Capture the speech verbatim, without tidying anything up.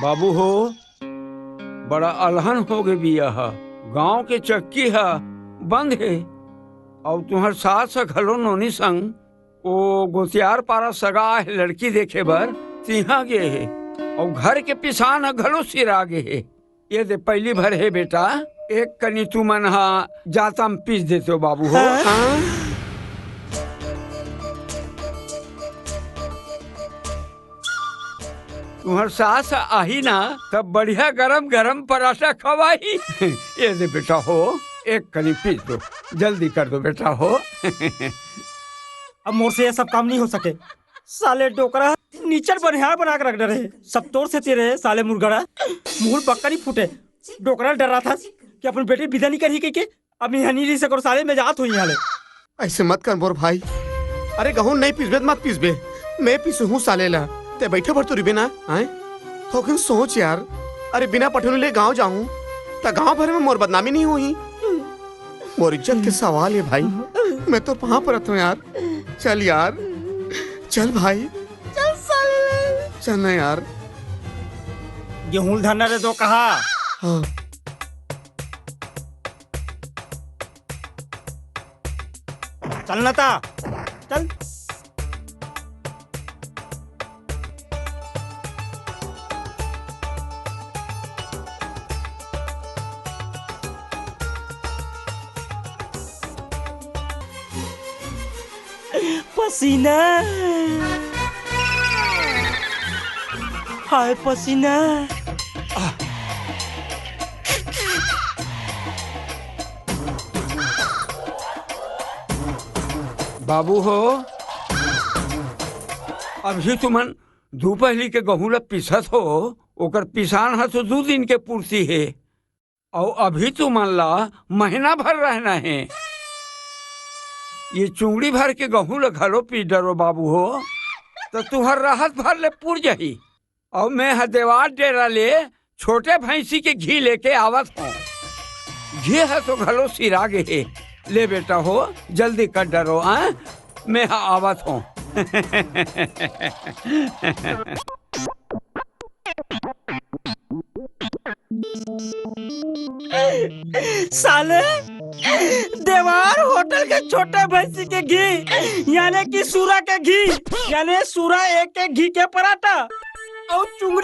बाबू हो, बड़ा अलहन हो गे बिया ह। गांव के चक्की ह बंद हे, अउ तुंहर सास ह घलो नोनी संग ओ गोतियार पारा सगा हे लड़की देखे बर तिहां गे हे, अउ घर के पिसान ह घलो सिरा गे हे। ये दे पहली भर हे बेटा, एक कनी तुमन ह जाता म पीस देते हो बाबू हो। हाँ? हाँ? तुंहर सास आही ना, तब बढ़िया गरम गरम पराठा खवाही। ये दे बेटा हो, एक कनी पीस दो, जल्दी कर दो बेटा हो। अब मोर से ये सब काम नहीं हो सके। साले डोकरा नीचर बनिहार बना के रख डरे। सब तोर सेती रे साले मुर्गड़ा। मुंह बक्का नहीं फूटे। डोकरा डराथस कि अपन बेटी विदा नहीं करही कहिके। अब इहां नहीं रही सकों साले, मैं जात हों इहां ले। अइसे मत कर मोर भाई। अरे गहूं नहीं पीसबे त मत पीसबे। मैं पीसूं हूं साले ला। ते बइठे भर तो रहिबे ना, आंय? थोकिन सोच यार। अरे बिना पठौनी ले गांव जाहूं, त गांव भर में मोर बदनामी नहीं होही। मोर इज्जत के सवाल हे भाई, मैं तोर पांव परत हों यार। चल यार, चल भाई, चल साले। चल ना यार। गेहूं ल धरना रे दो कहा। हाँ। चल ना ता, चल। पसीना, हाय पसीना। बाबू हो, अभी तुमन दू पहली के गहूं ल पीसत हो, ओकर पिसान ह तो दू दिन के पूर्ति हे, अउ अभी तुमन ला महीना भर रहना हे। ये चुंगड़ी भर के गहूं ल घलो पीस डरो बाबू हो, त तुंहर राहत भर ले पुर जाही। अउ मैं ह देवार डेरा ले छोटे भैंसी के घी लेके आवत हों। घी ह तो घलो सिरा गे हे। ले बेटा हो, जल्दी कर डरो, आ? मैं ह आवत हों। साले, देवार होटल के छोटे भैंसी के घी, यानी कि सूरा के घी, यानी सूरा एक के घी के पराठा अउ चुंगड़ी